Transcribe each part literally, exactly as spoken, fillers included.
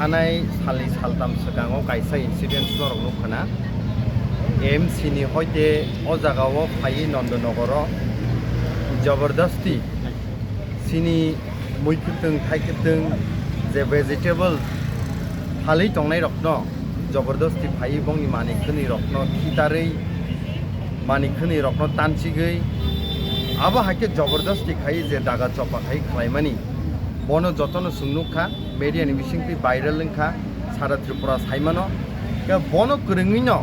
Thanai salni saltam swkango kaisa incident norok nukha na. M C ni hoite o jagao phaiwi Nandanagar o jabardasti chini mui kwtwng, thai kwtwng, je vegetable phalwi tongnairokno jabardasti phaiwi bongni manwi khwnwirokno khitarwi, manwi khwnwirokno tanchigwi, abo hai khe jabardasti khai je daga chopa khai khlaimani, bono jotono chwng nukha, media ni bisingtwi viral wngkha, sara Tripura saimano. Khe bono kwrwngwino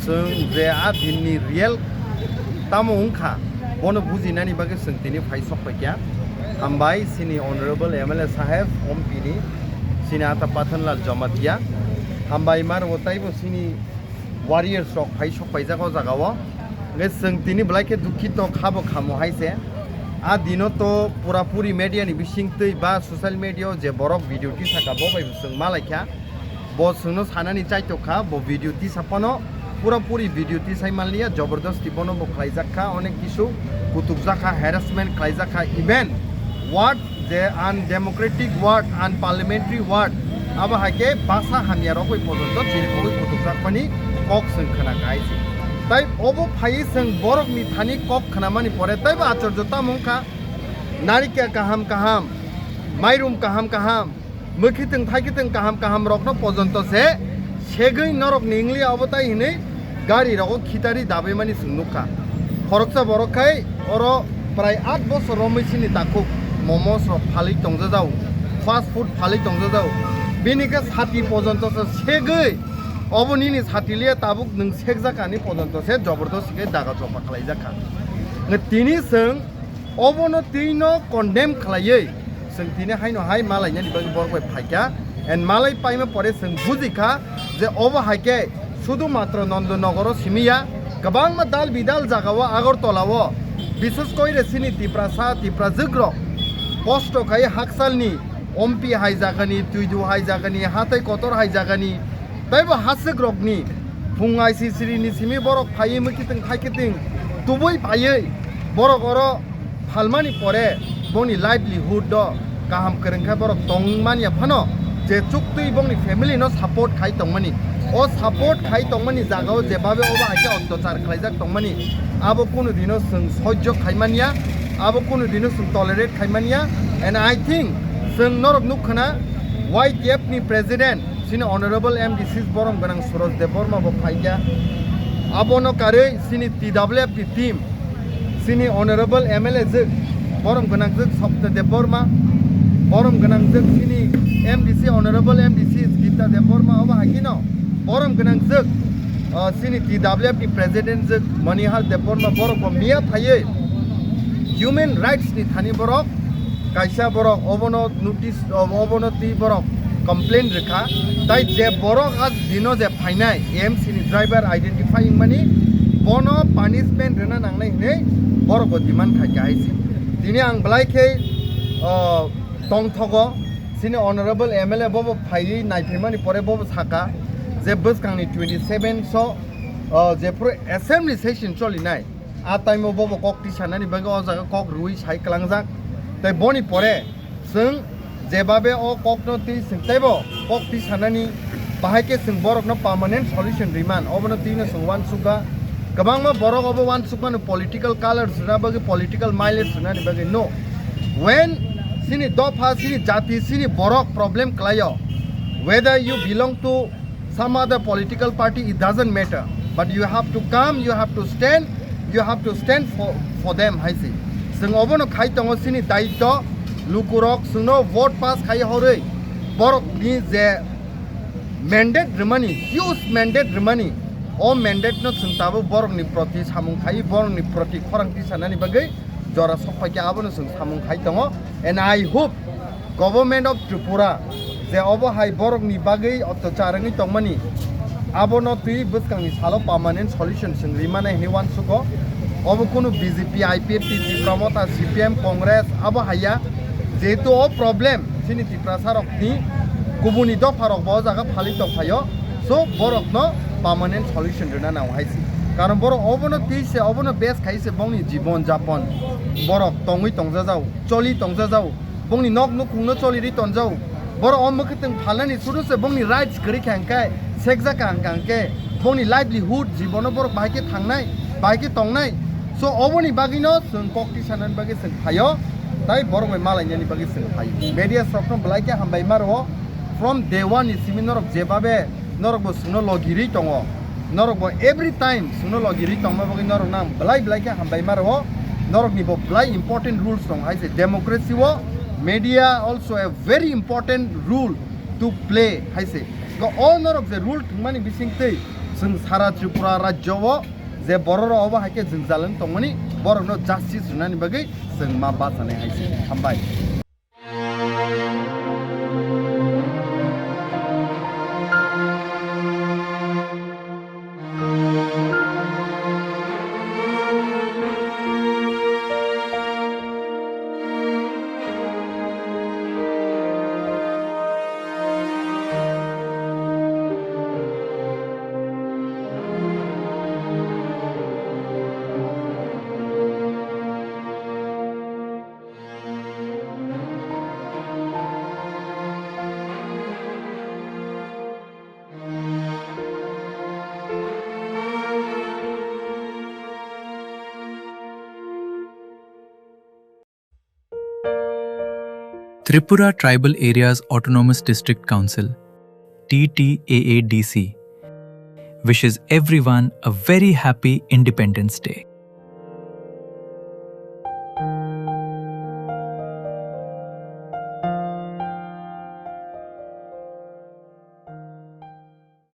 chwng je a dinni real tamo wngkha, bono bujinani bagwi chwng tini phai sok paikha. Hambai chini Honorable M L A saheb, Ompi ni, chini ata Pathanlal Jamatia. Hambai mar o taibo chini warriors rok phai sok paijak o jaga o. Hwnkhe chwng tini belai khe dukhito, khabo khamo hai se. A dino to pura puri media ni bisingtwi ba social media o je borok video tisaka, bo bai bo chwng malaikha. Bo chwngno sanani chaitokha, bo video tisa phano pura puri video tisai manliya, jabardasti bono bo khlaijak kha, onek kisu kutukjak kha, harassment khlaijak kha, even word je undemocratic word, unparliamentary word, abo hai khe basa hamya rok bai pojonto chirikogwi kutukjakmani kok chwng khna kha hai se. Tai obo phaiwi chwng borokni thani kok khnamani pore taibo achorjo tamo wngkha, narikya kaham kaham, mairum kaham kaham, mwkhitwng thaikitwng kaham kaham rokno pojonto se segwi norokni wngliya obo tai hinwi gari rogo khitari dabaimani chwng nukha. Khoroksa borok khai oro prai aat bosor romwi chini takhuk momos rok phalwi tongjajao, fast food phalwi tongjajao. Bini khe sati pojonto se segwi obo nini sati liya tabuk nwng sekjak ani pojonto se jabardasti khe daga chopa khlaijak kha. Tini chwng obono twino condemn khlaiwi chwng tini haino hai malainani bagwi borok bai phaikha, and malai paima pore chwng bujikha je obo hai khe sudu matro Nandanagar o simi ya, kwbangma dal bidal jaga o Agartala o, bises koi re chini Tiprasa Tiprajwk rok kosto khai haksalni ompi hai jagani, twidu hai jagani, hatai kotor hai jagani, taibo haswk rokni phung aisisiri ni simi borok phaiwi mwkhitwng thaikitwng tubui phaiwi borok oro phalmani pore boni livelihood o kaham kwrwng khe borok tongmani ya phano je chuktwi bongni family no support khai tongmani. O support khai tongmani jaga o jebabe obo hai khe otyachar khlaijak tongmani, abo kunu dino chwng sojjo khai manya, abo kunu dino chwng tolerate khai manya. And I think chwng norok nukha na, Y T F ni president chini Honorable M D C borom gwnang Suraj Debbarma bo phaikha. Abono karwi chini T W F ni team, chini Honorable M L A jwk, borom gwnang jwk Sapta Debbarma, borom gwnang jwk chini M D C, Honorable M D C Gita Debbarma, obo hai kheno borom gwnang jwk, ah, chini T W F ni president jwk Manihar Debbarma, borok bo miya phaiwi human rights ni thani borok kaisa borok obono notice, obono twi borok complain rwkha. Tai je borok a dino je phainai M C ni driver identify wngmani, bono punishment rwna nangnai hinwi borok bo demand khai kha hai se. Tini ang belai khe, o, tongthogo, chini Honorable M L A bobo phaiwi naiphaimani pore bobo saka je bwskangni twenty seven so, o, jephuru assembly session cholinai, a time o bobo kok tisanani bagwi o jaga kok rwui sai kwlangjak. Tai boni pore chwng jebabe o kokno twi chwng teibo kok tisanani bahai khe chwng borokno permanent solution riman, obono twino chwng uansukha. Kwbangma borok obo uansukmano political color swna bagwi, political mileage swnani bagwi. No, when chini dopha, chini jati, chini borok problem kwlaio, whether you belong to some other political party, it doesn't matter, but you have to come, you have to stand, you have to stand for, for them hai se. Chwng obono khai tongo chini daityo, lukurok chwngno vote pass khai horwi borokni je mandate rwmani, huge mandate rwmani, o mandate no chwng tabuk borokni proti samung khai, borokni proti khorang tisanani bagwi jora sok paikha, abono chwng samung khai tongo. And I hope Government of Tripura je obo hai borokni bagwi otyachar wngwi tongmani, abono twi bwskangni salo permanent solution chwng rimani hinwi uansugo. Obo kunu B J P, I P F T, Tipra Motha, C P M, Congress abo haiya. Jehetu o problem chini Tiprasa rokni kubuni dopha rok bo o jaga phalwi tongphaio. So borokno permanent solution rwna nango hai se. Karon borok obono twi se, obono base khai se bongni jibon japon borok tongwi tongjajao, choli tongjajao. Bongni nok nukhungno choli ri tonjao. Borok o mwkhwtwng phalnani sudu se bongni rights kwrwi kha hwnkhe, sekjak kha hwnkha hwnkhe, bongni livelihood, jibono borok bahai khe thangnai, bahai khe tongnai. So, oboni bagwino chwng kok tisanani bagwi chwng phaio, tai borok bai malainani bagwi chwng phaio. Media rokno belai khe hambai ma rwo, from day one ni simi norok jebabe norok bo chwngno logirwi tongo. Norok bo every time chwngno logirwi tongma bagwi norok nang belai belai khe hambai ma rwo. Norok ni bo belai important rules tong hai se democracy o. Media also a very important rule to play hai se. Ko o norok je rule thwngmani bising twi chwng sara Tripura rajyo o je borok rok obo hai khe jwngjal wng tongmani borok no justice rwnani bagwi chwng ma bachanai hai se. Hambai. Tripura Tribal Areas Autonomous District Council, T T A A D C, wishes everyone a very happy Independence Day.